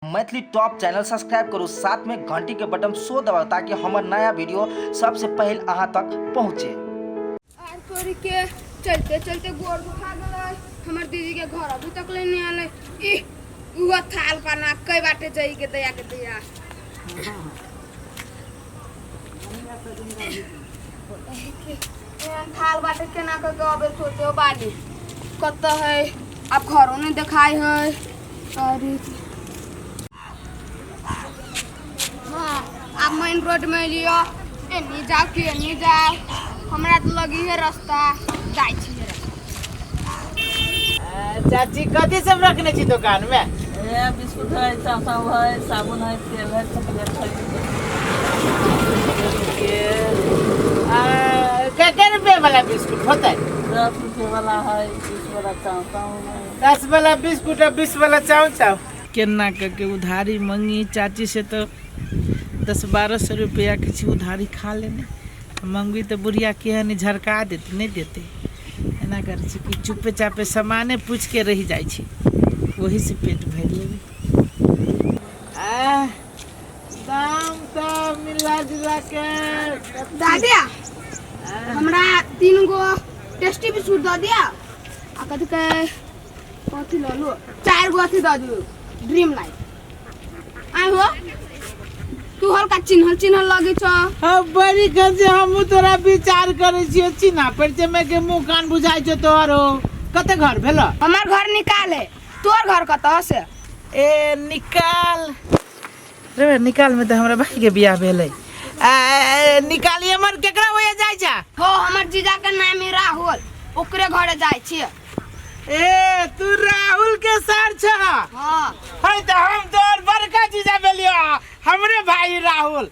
Maithili top channel subscribe करू, साथ में घंटी के बटन सो दबाउ ताकि हमर नया वीडियो सबसे पहले अहाँ तक पहुँचे। आर तोरी के चलते चलते गोर दुखा गेलै। हमर दीदी के घर अभी तक ले नहीं आले। ई उहो थाल पाना कई बाटे जाई के दया के दया। एहन थाल बाटे केना के अबे सोचो बानी कत है, अब घरों नहीं देखाई है। अरे हाँ, अब मेन रोड में लियो, एनी जाओ कि एनी जाओ, हमरा तो लगी है रास्ता जाइ छी। चाची कथी सब रखने छी दुकान में? ए बिस्कुट है, चावल है, साबुन है, तेल है, चॉकलेट है। के रुपये वाला बिस्कुट होता है? 10 रुपये वाला है, 20 वाला चाव है। 10 वाला बिस्कुट और 20 वाला चाव चाव। केना करके उधारी मंगी चाची से तो 10-12 सौ रुपया किसी उधारी खा लेने मंगी तो बुढ़िया के नहीं झरका देते, नहीं देते। एना करै छै कि चुपे चापे सामाने पूछ के रहि जाइ छै, वही से पेट भरि लेबै। दाम तऽ मिला जुला के दादी हमरा 3 गो टेस्टी बिस्कुट दऽ दिया आ कथी के कथी लऽ लू, 4 गो अथी दऽ दियौ ड्रीम लाइट। आइ हो तू हल्का चिन्हल चिन्हल लगे छ। हाँ, बड़ी गंजे हमहूँ तोरा विचार करै छियो, चिन्हा परिचय में के मुँह कान बुझाइ छौ तोहर। हो कते घर भेल? हमर घर निकाल है, तोर घर कतऽ से? ए निकाल रे, निकाल में तऽ हमरा भाई के बियाह भेलै। निकाली हमर केकरा होया जाइ छा? हो हमर जीजा के नाम है राहुल, ओकरे घरे जाइ छियै। ए तू राहुल के सार छ? हाँ। है तऽ हम तोहर बड़का जीजा भेलियो, हमरे भाई राहुल।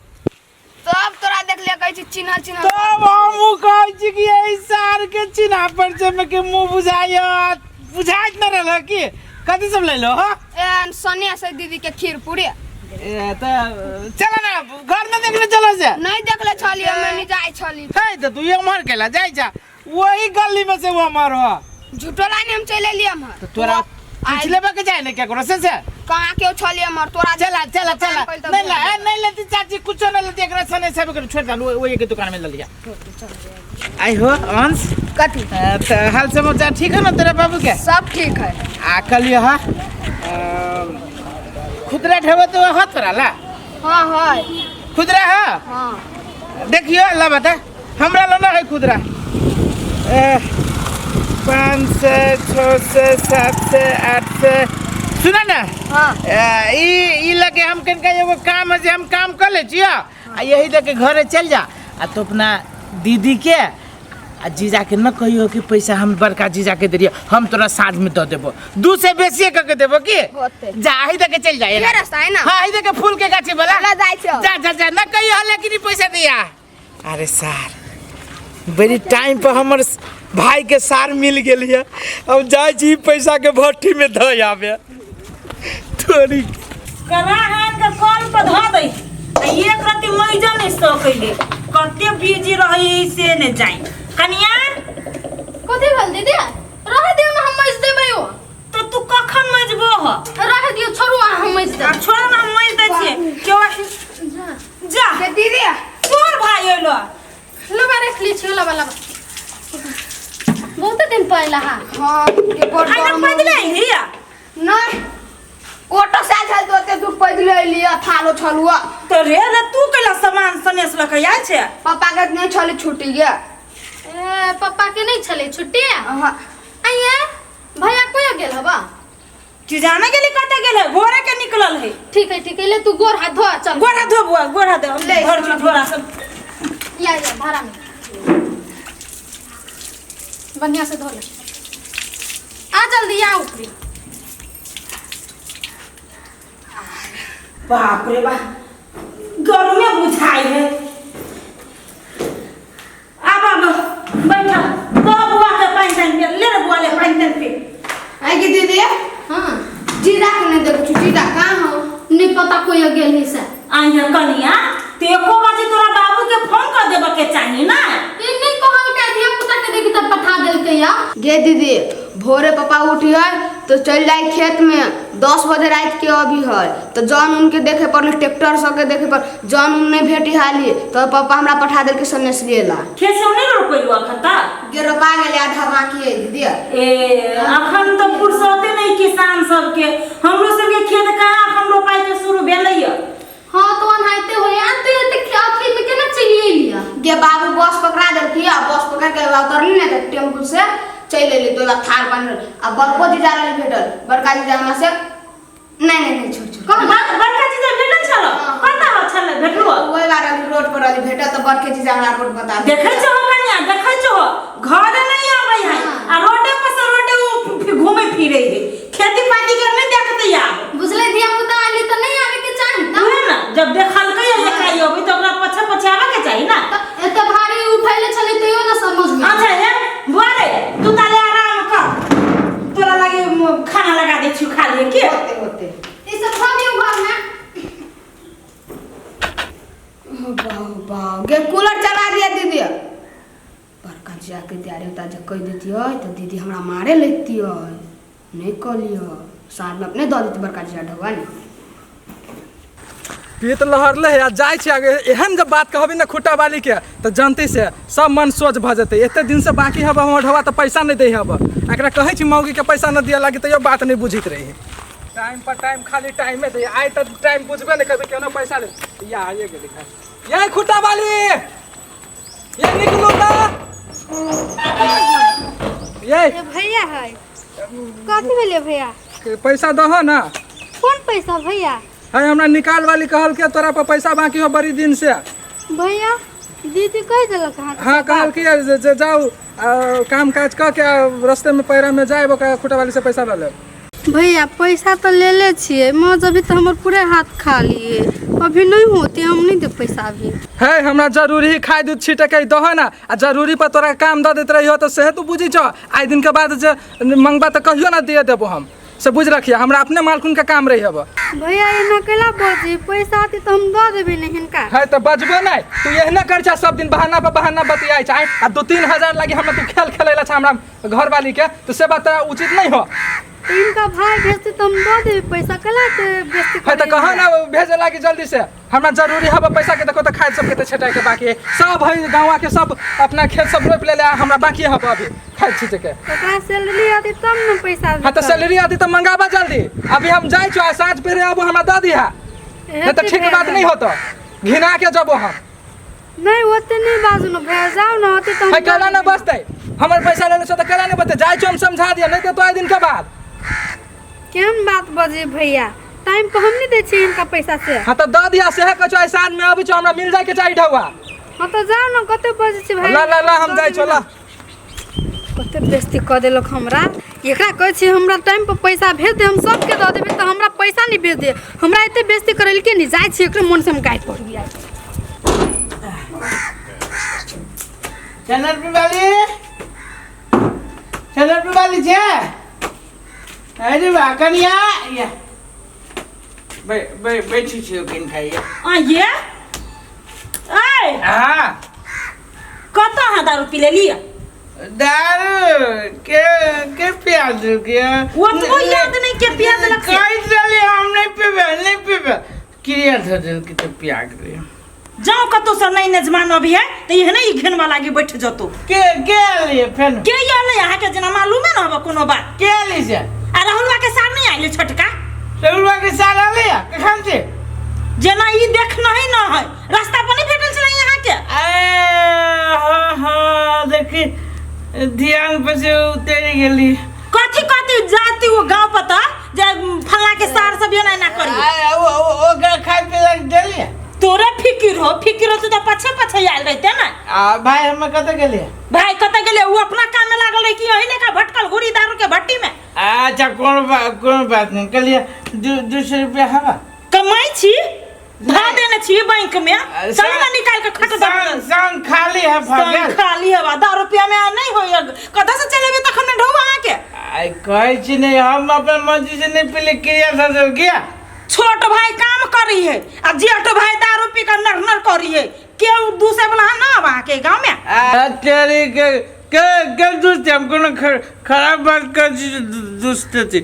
तब तोरा देखलियै कहै छी चिन्हल चिन्हल। तब हमहूँ कहै छी कि एहि सार के चिन्हा परिचय में के मुँह बुझायत बुझाइत न रहल कि कथी सब लैलो हो? ए सनिया से दीदी के खीर पूरी। ए तऽ चलो ना घर न देखले चलो से। नहीं देखले छलियै, हम नहीं जाइ छली। है तऽ तू एम्हर केला जाइ जा, वही गली में से वो हमार हो। झूठो लानी हम चले लिए हम। तो तोरा पूछ लेबे के जाए ने केकरो से से? कहाँ के छलिए हमर तोरा? चला चला चला। नहीं ला, नहीं लेती चाची, कुछो नहीं लेती, एकरा सने सब के छोड़ डालू, वही के दुकान में ले लिया। आई हो अंश कथी? तो हाल समाचार ठीक है ना तेरा बाबू के? सब ठीक है। आ कलियो हा खुदरा ढेबो तो हो तोरा ला? हाँ हाँ। खुदरा है? हाँ। देखियो अल्लाह बता हमरा लो ना है खुदरा। 500 600 700 800 सुना ना? हाँ। ई लगे हम कनका एगो काम है जे हम काम कर ले छियो आ यही लगे घरे चल जा आ तो अपना दीदी के आ जीजा के न कहियो कि पैसा हम बड़का जीजा के देलियो, हम तोरा साँझ में दऽ देबो, 2 से बेसिए कऽ के देबो की? होते। जा अही दऽ के चल जा। ये रास्ता है ना? हाँ, अही दऽ के फूल के गाछी वाला। चला जाइ छियो। जा जा जा, न कहियो लेकिन ई पैसा दिया। अरे सार बड़ी टाइम पर हमर भाई के सार मिल गेल है, अब जाइ छी पैसा के भट्ठी में धऽ आबे। थोड़ी करा आन के कल पर धऽ दै आ एक रत्ती मैजा नहि सकैले, कते बिजी रहै से ने जाई। कनिया कथी भेल दीदी? रह दियौ ना, हम मैज देबै। ओ तो तू कखन मजबो ह? रह दियौ, छोड़ू अहाँ, हम मैज आ देबै। छोड़ ना, हम मैज दै छियै। केओ जा के दीदी तोर भाई अइलो। लबा रख ली छियो, लबा लबा बहुत दिन पहले। हाँ हाँ, के बड़ आइ गरम। पैदले अइली? नहीं, ऑटो से आयल छल तो ओते दूर पैदले अइली, थालो छलुआ। तो रे रे तू कैला सामान सनेस लऽ के आयल छै? पापा के नहीं छले छुट्टी गे। ए पापा के नहीं छले छुट्टी? हाँ। आइए भैया कोई गेल हबा? तू जाने गेली कतऽ गेल है, भोरे के निकलल है। ठीक है ठीक है, ले तू गोर हाथ धो चल। गोर हाथ धो बुआ, गोर हाथ धो। ले। भर छी झोरा सब। या या धारा में बढ़िया से धो ले, आ जल्दी आ ऊपरी। बाप रे बाप गर्मे बुझाइ है। आब आब बैठ दो बुआ के पानि तानि पी ले रे बुआ, ले पानि तानि पी। आई की दीदी? हाँ। जीजा के नहीं देखै छी, जीजा कहाँ हो? नहीं पता कोई गेल है से। आइया कनिया तो एको बजे तोरा बाबू के फोन कर देबे के चाही ना। ई नहीं कहल के धिया पुता के देखी तब पठा देलकै या। गे दीदी भोरे पापा उठी है तो चल जाए खेत में 10 बजे रात के अभी है तो जौन उनके देखे पड़ल ट्रैक्टर सबके देखे पर जौन उन नहीं भेटी हाली तो पापा हमरा पठा देल के सनेस लिए ला खेत से नहीं रोपैलू अखन तक? गे रोपा गेलै आधा बाकी है दीदी। ए अखन तो फुर्सते नहीं किसान सबके, हमरो सबके खेत कहाँ अखन रोपाई के शुरू भेलैया। हाँ तो अनाइते होई आते आते अथी में केना चलि एलिया? गे बाबू बस पकड़ा देलखिन आ बस पकड़ के उतरली ने तो टेम्पू से चलि एली तो थार पानी आ बड़को जीजा रहली भेटल, बड़का जीजा हमरा से नहीं नहीं नहीं छोड़ छोड़। बड़का जीजा भेटल छल? कतऽ छल भेटलो? ओहि बार रहली रोड पर रहली भेटल तो बड़के जीजा हमरा रोड बता देलखिन। देखै छहो कन्या, देखै छहो घरे नहीं आबै है आ रोडे पर से रोडे उ घूमे फिरे है, खेती पाती के नहीं देखते आब। बुझले धिया पुता आली तो नहीं आवे के चाही त उहे ना जब देखलकै जे खाइ अबै त ओकरा पछे पछे आबै के चाही ना। त एते भारी उठैले छलै तैयो ना समझ में। अच्छा हे बुआ रे तू ताले आराम कर, तोरा लागे खाना लगा दे छु खा लिए के होते होते ई सब खा लियो घर में। बाऊ बाऊ गे कूलर चला दिया दीदी। बड़का जीजा के दियारे होता जब कह देती है तो दीदी हमरा मारे लेती है, नहीं कहलियो साँझ में अपने दऽ देती बड़का जीजा ढौआ ने। पीत लहरले है आ जाइ छै आगे, एहन जब बात कहबी ना खुट्टा वाली के तो जानते से सब मन सोच भऽ जेतै। एते दिन से बाकी हब हमर ढौआ तऽ पैसा नहीं दै हब, एकरा कहै छी मौगी के पैसा न दिया लागी तैयो बात नहीं बुझैत रही। टाइम पर टाइम खाली टाइमे दे, आइ तऽ टाइम बुझबे नहीं करबै केना पैसा ले। या आइए गेली ये खुट्टा वाली, ये निकलू ना ये भैया है कथी भेलै भैया? पैसा दहो ना। कौन पैसा भैया? है हमरा निकाल वाली कहल के तोरा पर पैसा बाकी हो बड़ी दिन से। भैया दीदी कह देलक? हाँ हाँ कहल कि जे जाओ काम काज कऽ के रास्ते में पैरा में जाए ओकरा खुट्टा वाली से पैसा लऽ लेब। भैया पैसा तो ले ले छियै मगर अभी तो हमर पूरे हाथ खाली है, अभी नहीं होते हम नहीं दे पैसा अभी। है हमरा जरूरी खाय दूध छीटे के दहो ना, आ जरूरी पर तोरा काम दऽ दैत रहियो तो सेहे तू बुझी छौ। आइ दिन के बाद जे मंगबा तऽ कहियो ना दिए देबो हम, से बुझ रखिए हमरा अपने मालकुन के काम रही हब। भैया एना कैला बजी, पैसा आती तो हम दऽ देबै ने हिनका। है तो बजबो नहीं, तू एहने कर छा सब दिन बहाना पर बहाना बतियाइ छै आ 2-3 हजार लागी हमरा तू खेल खेलै ला छा हमरा घरवाली के, तो से बात तोरा उचित नहीं हो। इनका भाई भेजते तो हम दऽ देबै पैसा, कैला बेइज्जती है तो कहाँ ना भेजे लागी जल्दी से, हमरा जरूरी हब पैसा के। देखो तो खाद सबके तो छटाए के बाकी है, सब है गाँव के सब अपना खेत सब रोपि लेले, हमरा बाकी हब अभी खाद छीटे के। ओकरा सैलरी आती तब न पैसा। हाँ तो सैलरी आती तो मंगाबा जल्दी, अभी हम जाइ छो साँझ पेरे अब हमरा दऽ दिहा, नहीं तो ठीक बात नहीं होतो, घिना के जबो हम। नहीं ओते नहीं बाजू न भैया, जाओ ना होते तो है कैला ना बचतै, हमर पैसा लेले छो तो कैला नहीं बचतै, जाइ छो हम समझा दिया नहीं तो आइ दिन के बाद। केहन बात बजे भैया, टाइम पर हम नहीं दै छियै हिनका पैसा से। हाँ तो दऽ दिया सेहे कहै छो, आइ साँझ में अबै छो हमरा मिल जाय के चाही ढौआ। हाँ तो जाओ ना, कते बजे छै भाई? ला ला ला हम जाइ छो ला। कते बेइज्जती कऽ देलक हमरा, एकरा कहै छियै हमरा टाइम पर पैसा भेज दे हम सबके दऽ देबै तऽ हमरा पैसा नहीं भेज दे, हमरा एते बेइज्जती करैलकै नहीं, जाइ छियै एकरे मन से हम गारि पढ़बी आइ। चनर वाली, चनर वाली छे? अरे वाह कन्या या बै बै बैठी छियो किन खाइए। आ ये ए हां कतऽ अहाँ दारू पी लेलियै? दारू के पिया देलकै? ओतबो याद नहीं के पिया देलक से। कहि देलियै हम नहीं पीबै नहीं पीबै, क्रिया धऽ देलकै तऽ पिया गेलियै। जाओ कतौ से नहीं नजमान अभी है तो एहने ही घेनवा लागी बैठ जतो। के आलियै फेन? के आलै अहाँके जेना मालूमे न हब कोनो बात। के आलै से? आ राहुलवा के सार नहीं आइले छोटका? राहुलवा के सार आलै कखन से? जेना ई देखना ही न है, रास्ता पर नहीं भेटल छलै अहाँके। ए हाँ हाँ देखी ध्यान पर से उतरि गेली। कथी कथी जाति वो गांव पता जे फल्ला के सार सब एना एना करी। ओकरा खाय पी लए देलियै? तोरे फिकिर हो, फिकिर हो तो पछे पछे आयल रहते ना। आ भाई हम कतऽ गेलियै? भाई कतऽ गेलियै? उ अपना काम में लागल रहे कि एही लेखा भटकल घुरी दारू के भट्टी में। अच्छा कोनो बात नहीं, कहलियै 200 रुपया हवा कमाई छी धा देने छी बैंक में, चल ना निकाल के खट दे। संग खाली है संग खाली है 10 रुपया में नहीं होय, कतऽ से चलेबे तखन ने ढोबा अहाँ के। आई कहै छी नहीं हम अपन मर्जी से नहीं पीले, क्रिया धऽ गया। छोट भाई काम करी है आ जेठ भाई दारू पी कर नर नर करी है, केहू दूसरे वाला ना आब अहाँ के गाँव में। आ तेरी के के के दुष्ट हम कोनो खराब बात कर छी दुष्ट छी।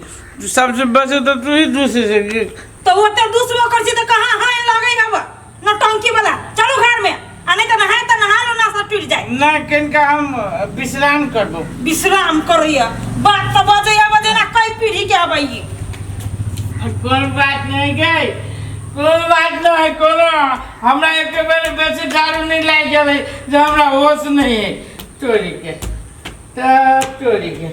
सबसे बचे तो तू ही दुष्ट छै। तो ओते दुसबो कर छी त कहां हाय लगै हब नौटंकी वाला। चलू घर में आ नहीं त नहाय त नहा लो ना सब टूट जाए। ना किनका हम विश्राम करबो। विश्राम करैया बात त बजैया बजे ना कई पीढ़ी के हबई। कोन बात नहीं गई, कोन बात नहीं है, कोनो हमरा एक बेर बेसी दारू नहीं लागि गेलै जे हमरा होश नहीं है। चोरी के तब चोरी के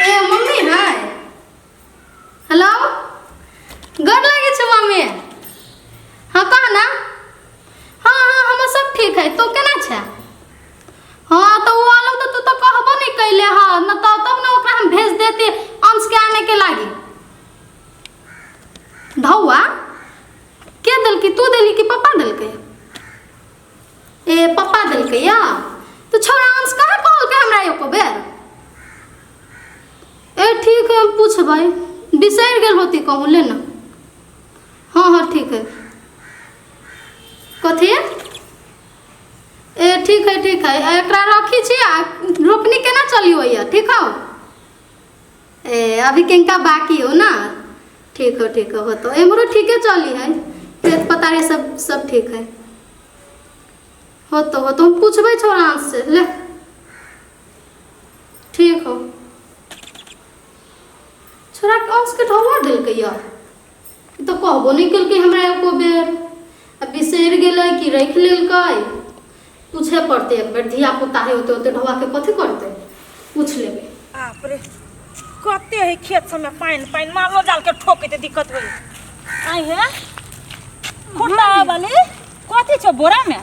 ए मम्मी है। हेलो, गोर लागे छै मम्मी। हाँ कह ना। हाँ हाँ हमर सब ठीक है, तो केना छै? हाँ तो वो आलो तो तू तो कहबो नहीं कैले। हाँ न तो तब ना ओकरा हम भेज देते अंश के आने के लागी। धौआ के देलकी? तू देली कि पापा देलकै? ए पापा देलकै या तो छोरा अंश कहाँ कहलकै हमरा एको बेर? ए ठीक है हम पूछबै, बिसरि गेल होती कहूँ ले ना। हाँ हाँ ठीक है। कथी? ए ठीक है ठीक है, एकरा रखी छी आ रोपनी केना चली होइए? ठीक हो। ए अभी किनका बाकी हो ना? ठीक हो ठीक हो, तो एमरो ठीके चली है, खेत पतारी सब सब ठीक है। हो तो हम पूछबै छोरा से ले। ठीक हो। छोरा के अंश के ढौआ देलकै या ई तो कहबो नहीं केलकै हमरा एको बेर। आ बिसरि गेलै कि राखि लेलकै? पूछे पड़तै एक बेर, धिया पुता है ओते ओते ढौआ के कथी करतै, पूछ लेबै। बाप रे कते है खेत सब में पानि पानि मारलो जाल के ठोके ते दिक्कत होई। आई है खुट्टा वाली कथी छौ बोरा में?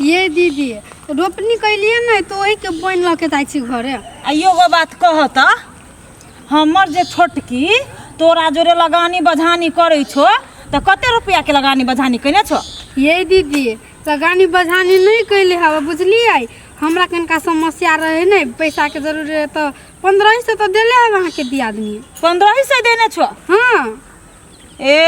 ये दीदी रोपनी कैलिए ने तो वही के बोनि लऽ के जाइ छी घरे। आ एगो बात कह त हमर जे छोटकी तोरा जोरे लगानी बझानी करै छौ त कते रुपया के लगानी बझानी केने छौ? ये दीदी लगानी बझानी नहीं कैले हवा बुझलियै। हमरा कनिका समस्या रहे ने पैसा के जरूरी रहे तो 1500 तो देले हवा अहाँके दियादनी। 1500 देने छौ? हाँ। ए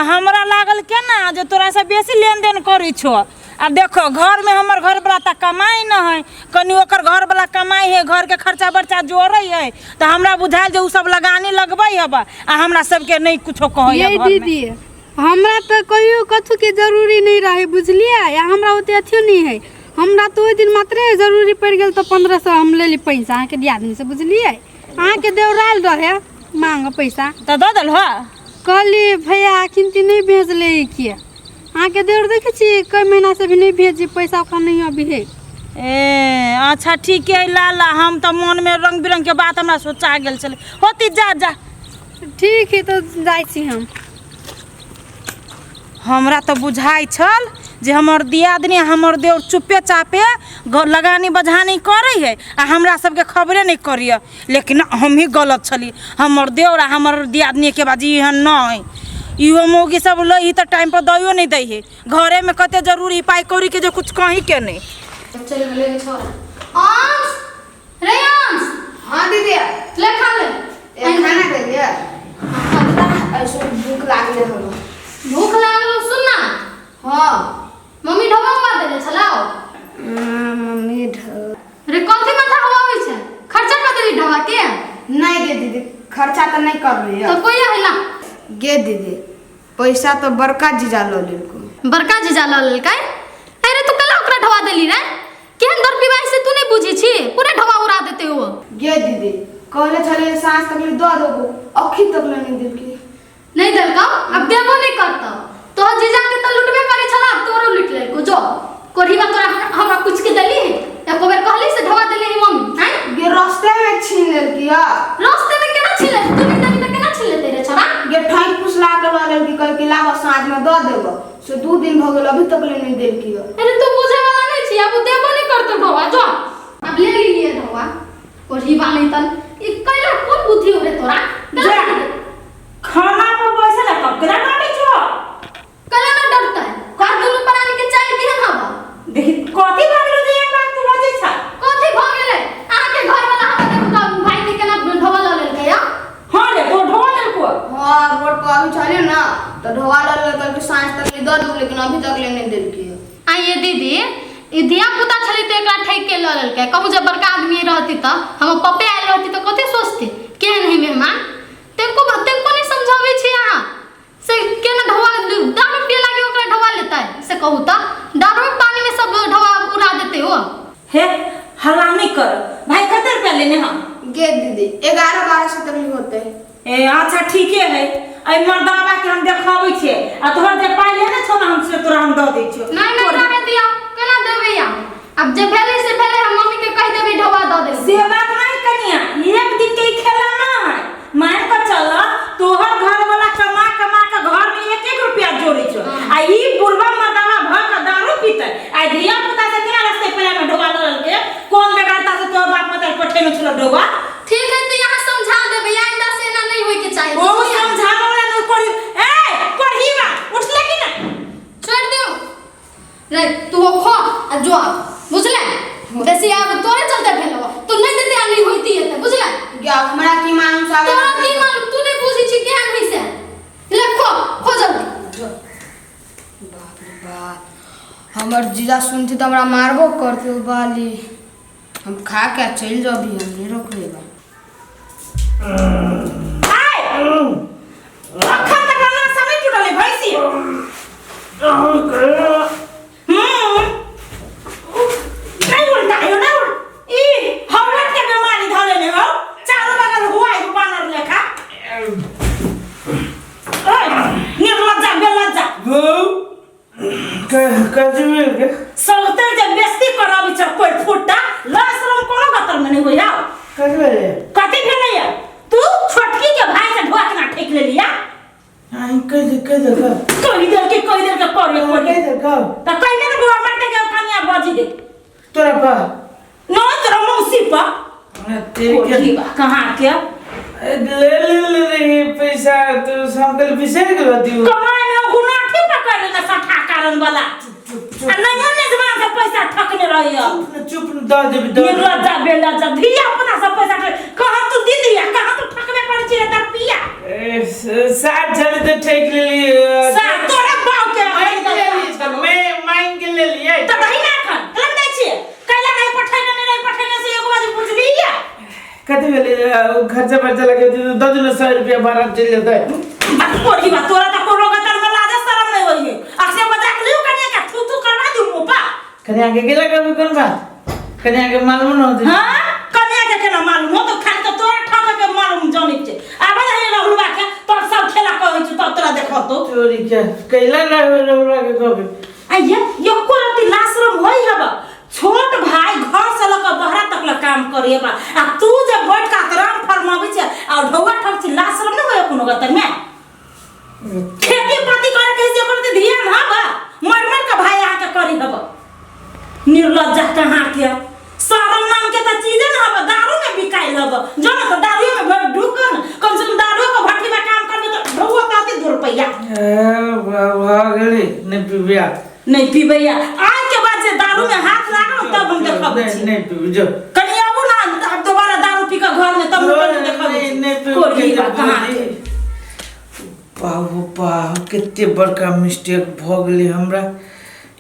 हमरा लागल केना जे तोरा से बेसी लेन देन करै छौ। आ देखो घर में हमर घर वाला त कमाई न है, कनी ओकर घर वाला कमाई है, घर के खर्चा बर्चा जोड़ै है त हमरा बुझायल जे उ सब लगानी लगबै हब आ हमरा सबके नहीं कुछो कहै ये घर में। दीदी हमरा तो कहियो कथू के जरूरी नहीं रहे बुझलियै, या हमरा ओते अथियो नहीं है। हमरा तो ओहि दिन मात्रे जरूरी पड़ि गेल तो 1500 हम लेली पैसा अहाँके दियादनी से बुझलियै। अहाँके देवरायल रहे मांग पैसा त दऽ देल हो? कहली भैया अखन ती नहीं भेजले किया? अहाँके देवर देखै छी कई महीना से भी नहीं भेजी पैसा ओकरा नहीं अभी है। ए अच्छा ठीक है लाला, हम तो मन में रंग बिरंग के बात हमरा सोचा गेल छलै। होती जा जा। ठीक है तो जाइ छी हम। हमरा तो बुझाइ छल जे हमर दियादनी हमर देवर चुपे चापे लगानी बझानी करै है आ हमरा सबके खबरे नहीं करिय, लेकिन हम ही गलत छली। हमर देवर आ हमर दियादनी के बाजी एहन नहीं, इहो मौगी सब लै तऽ टाइम पर दैयो नहीं दै है। घरे में कते जरूरी पाइ कौड़ी के जे कुछ कहीं के नहीं। चल गेलै छोरा। अंश रे अंश। हाँ दीदी ले खा ले। ए खाना दे दिया। ऐसे भूख लागले हमरा। भूख लागल? सुन ना। हाँ मम्मी ढोबा उड़ा देने छलाओ। मम्मी रे कथी माथा हवा होइ छै? खर्चा कर देली ढोबा के? नहीं गे दीदी खर्चा तो नहीं कर रही तो कोई है ना गे दीदी, पैसा तो बड़का जीजा ल लेलको। बड़का जीजा ल लेलकै? अरे तू कला ओकरा ढोबा देली रे? केहन दर पिबाई से तू नहीं बुझी छी, पूरा ढोबा उड़ा देते हो। गे दीदी कहले छले साँझ तक ले दऽ देबो, अखी तक ले नहीं देलकी। नहीं देलकौ? अब देबो नहीं करतौ। तोहर जीजा के तो लुटबे करै छला, अब तोरो लुट लेलको। जो कोढ़ीबा तोरा हमरा कुछ के देली है? एको बेर कहली से ढोबा देली है मम्मी? हैं गे रास्ते में छीन लेलकी। रास्ते में केना छीन लेलकी? तू नहीं देली त केना छीन लेतै रे छोरा? गे ठैक फुसला के लऽ लेलकी, कहलकी लाबऽ साँझ में दऽ देबो, से 2 दिन भऽ गेल अभी तक ले नहीं देलकी। अरे तू बुझे वाला नहीं छी, अब देबो नहीं करतौ ढोबा। जो अब ले लिये ढोबा कोढ़ीबा नहीं तन ई कैला कोन बुद्धि हो रे तोरा? जा खाना पर बैसल है कब केना डांटै छौ? कैला ना डरतै? का दुनू प्राणी के चाल केहन हब? देखी कथी भऽ गेलौ जे एहन बात तू बजै छ? कथी भऽ गेलै? अहाँके घर वाला हमरा देखू तऽ भाई के केना ढोबा लऽ लेलकै या? हाँ रे तो ढोबा लेलको। हाँ रोड पर अभी चले अभी तक ले नहीं देलकी है। आ ये दीदी ई धिया पुता छलै तऽ एकरा ठकि के लऽ लेलकै। कहू जे बड़का आदमी रहती तऽ हमर पप्पे आयल रहती तऽ कथी सोचती केहन है मेहमान। तनको तनको नहीं समझाबै छी अहाँ से केना ढौआ दारू पिए लागे ओकरा ढौआ लेतै से कहू तऽ दारू पानी में सब ढौआ उड़ा देतै ओ। हे हल्ला नहीं कर भाई, कते रुपया लेने हम? गे दीदी 11-12 सौ तक होते। ए अच्छा ठीके है, एहि मर्दाबा के हम देखाबै छियै आ तोहर जे पाइ लेने छौ ने हम से तोरा हम दऽ दै छियौ। नहीं नहीं रहे दिया केना देबै अहाँ? अब जे भेलै से भेलै, हम मम्मी के कहि देबै ढौआ दऽ देबै। से बात नहीं कनिया, एक दिन के ई खेला ना है, मान के चल तोहर घर वाला कमा कमा के घर में एक एक रुपया जोड़े छौ आ ई बुढ़वा मर्दाबा भ के दारू पीतै आ धिया पुता से केना रास्ते पेरा में ढौआ लऽ लेलकै? कोन बेगरता से तोहर बाप मतारी पठेने छलौ ढौआ? ठीक है तो यहाँ समझा देबै, आइंदा से एना नहीं होय के चाही। ओ समझाबै वाला नहीं करी। ए पढ़ी बा उठले कि ना? छोड़ दियो रे तू खो आ जो बुझले बेसी आब तोरे चलते भेलो, तू नहीं देते आ नहीं होती है बुझले। गे हमरा की मालूम साहब? तोरा की मालूम, तू नहीं बुझी छी केहन है से। ले खो खो जल्दी। बाप रे बाप, हमर जीजा सुनती तो हमरा मारबो करते बाली। हम खा के चल जाबी, हम नहीं रोकले बा। अखन तक ना समय टूटले भैंसी। नहीं उल्टा आयो ना उल ई हौलत के बीमारी धरे ने हो, चारों बगल हुआ है बानर लेखा। ओए निर्लज्जा बेलज्जा सौतर जे बेइज्जती कराबी छ कोई फुटा लाशरम कोनो गतर में नहीं होया। कथी भेलैया? तू छोटकी के भाई से ढोआ के ना ठेक लेलिया? कहि देल के कहि देल के पड़े पड़े त कहिले ने बुआ मारते के कनिया बजी दे तोरा पा न तोरा मौसी पा तेरे बा कहाँ के ले ले ले रही पैसा तो हम कल बिसर गेलो दियो कमाए में गुनाठी पकड़ लेना सठा कारण वाला आ नहीं ने जबान से पैसा ठकने रहिया। चुप न दऽ देबी दऽ देबी। निर्लज्जा बेलज्जा धिया पुता सब पैसा कहाँ तू दीदी कहाँ तू ठकबे करै छी रे तर पिया। ए, सात छलै तऽ ठकि लेली। सा तोरा बाप के मांगि लेली मैं मांगि लेलियै त दही ना एखन कलम दै छियै कैला नहीं पठैने नहीं रही पठैने से एगो बाजी बुझली या कथी भेलै? खर्चा बर्चा लगे दऽ दिनो 100 रुपया भाड़ा चलि जेतै। कोरी बा तोरा त कोनो गतर में लाज शरम नहीं होई है। अखने मजाक लियो कनिया के थू थू करवा दियो मुंह पा। कनिया के गेला कभी कोन बात? कनिया के मालूम न होतै। हां कनिया के केना मालूम हो? तो खाली तो तोरा ठक के मालूम जानै छै। आब रहे राहुलबा के तब सब खेला कहै छै तब तोरा देखतो चोरी के कैला राहुलबा के कहबै। आ ये एको रति लाशरम होई हब छोट भाई घर से लऽ के बहरा तक ल काम करे बा आ तू जे बैठ के आराम फरमाबै छै आ ढौआ ठक छै लाशरम न होय कोनो गतर में। खेती पाती करे के जे करते ध्यान हब मर मर के भाई आके करी हब। निर्लज्जा कहाँ के शरम नाम के त चीजे न हब, दारू में बिकाइल हब जो न त दारू में भर ढुक न कम से कम दारू के भट्टी में काम करबे त ढौआ त आते 2 रुपैया। भऽ गेलै नहि पीबिया नहीं पीबैया आज के बाद जे दारू में हाथ लागल तब हम देखबै छी। नहीं पीबी जो कनी आबू ना अब दोबारा दारू पी के घर में तब हम देखबै नहीं नहीं छी। कोरी बा कहाँ के बाबू बाबू कते बड़का मिस्टेक भऽ गेलै हमरा।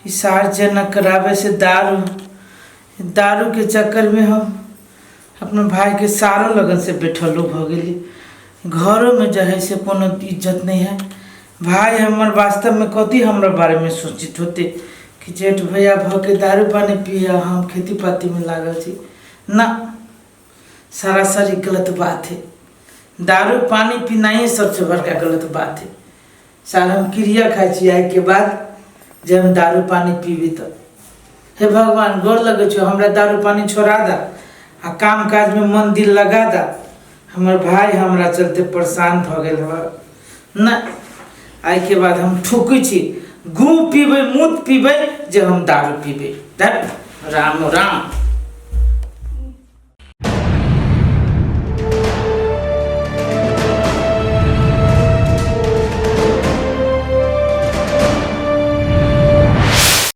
ई सार जना कराबै से दारू दारू के चक्कर में हम अपना भाई के सारो लगन से बैठलो भऽ गेली। घरों में जे है से कोनो इज्जत नहीं है। भाई हमर वास्तव में कथी हमरा बारे में सोचित होते कि जेठ भैया भऽ के दारू पानी पिया हम खेती पाती में लागल छी ना। सरासरी गलत बात है, दारू पानी पीनाइए सबसे बड़का गलत बात है। सार हम क्रिया खाइ छी आइ के बाद जे हम दारू पानी पीबी तऽ हे भगवान गोर लगै छौ हमरा दारू पानी छोड़ा दा आ काम काज में मन दिल लगा दा। हमर भाई हमरा चलते परेशान भऽ गेल हवा ना। आइ के बाद हम ठोकै छी गू पीबै मूत पीबै जे हम दारू पीबै। राम राम।